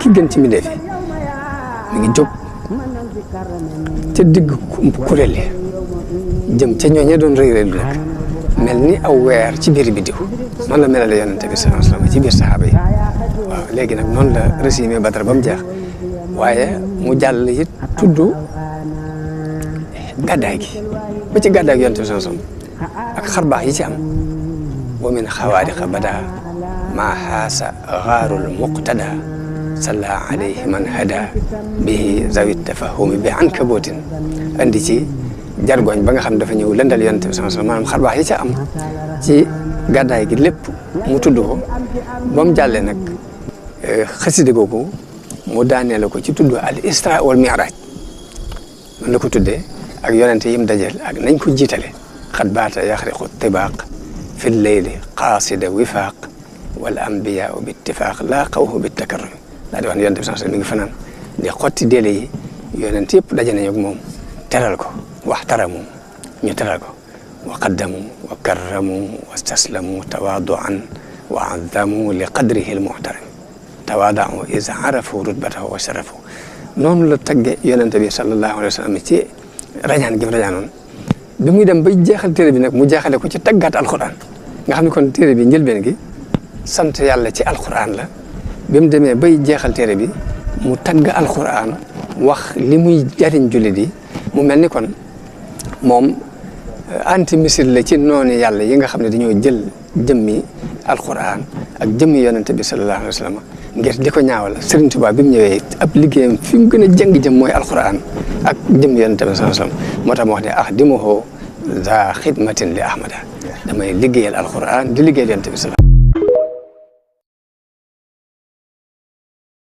ki gën ci mbindeef yi mi ngi jóg ca digg kuréel yi jëm ca ñooñe doon rëy rëy nag mel ni aw weer ci biir biddiw noonu la melale yonente bi sallallahu alayhi wasallam ci biir saxaaba yi waaw léegi nag noonu la résumé Badar ba mu jeex waaye mu jàll it tudd gàddaay gi ba ci gàddaay gi yonente bi sallallahu alayhi wasallam ak xarbaax yi ci am wa min xawaariqa bada maa xaasa xaarul muqtada salla alayhi man hada bihi zawit tafahumi bi ankabootin andi ci jargoñ ba nga xam dafa ñëw lëndal yonent bi sallallahu alayhi wasallam maanaam xarbaax yi ca am ci gàddaay gi lépp mu tudd ko ba mu jàllee nag xasida googu mu daaneel ko ci tudd al isra wal mi'raj man la ko tuddee ak yonent yim dajel ak nañ ko jiitale xat baata yaxriqu tibaaq fi leyli qaasida wifaaq wal anbiyaa bi ittifaaq laa qawhu bi takarrum daa di wax ne yonent bi sallallahu alayhi wasallam mi ngi fanaan di xotti déele yi yonent yëpp daje nañu ak moom teral ko waxtaramu ñu teral ko wa qaddamu wa karramu wa staslamu tawaaduan wa azzamu li qadrihi al-muhtaram tawaadau iz arafu rutbatahu wa sharafu noonu la tagge yonente bi sallallahu alayhi wa sallam ci rañaan gi mu rañaanoon bi muy dem bay jeexal téere bi nag mu jeexale ko ci taggaat alquran nga xam ne kon téere bi njëlbeen gi sant yàlla ci alquran la bi mu demee bay jeexal téere bi mu tagg alquran wax li muy jariñ jullit yi mu mel ni kon moom anti misil la ci noonu yàlla yi nga xam ne dañoo jël jëmmi alquran ak jëmmi yonente bi sallallahu alayhi wa sallam ngir di ko ñaawal Serigne Touba bi mu ñëwee ab liggéeyam fi mu gën a jàng jëm mooy alquran ak jëmmi yonente bi sallallahu alayhi wa sallam moo tax mu wax ne ah dimuhu za xidmatin li ahmada damay liggéeyal alquran di liggéeyal yonente bi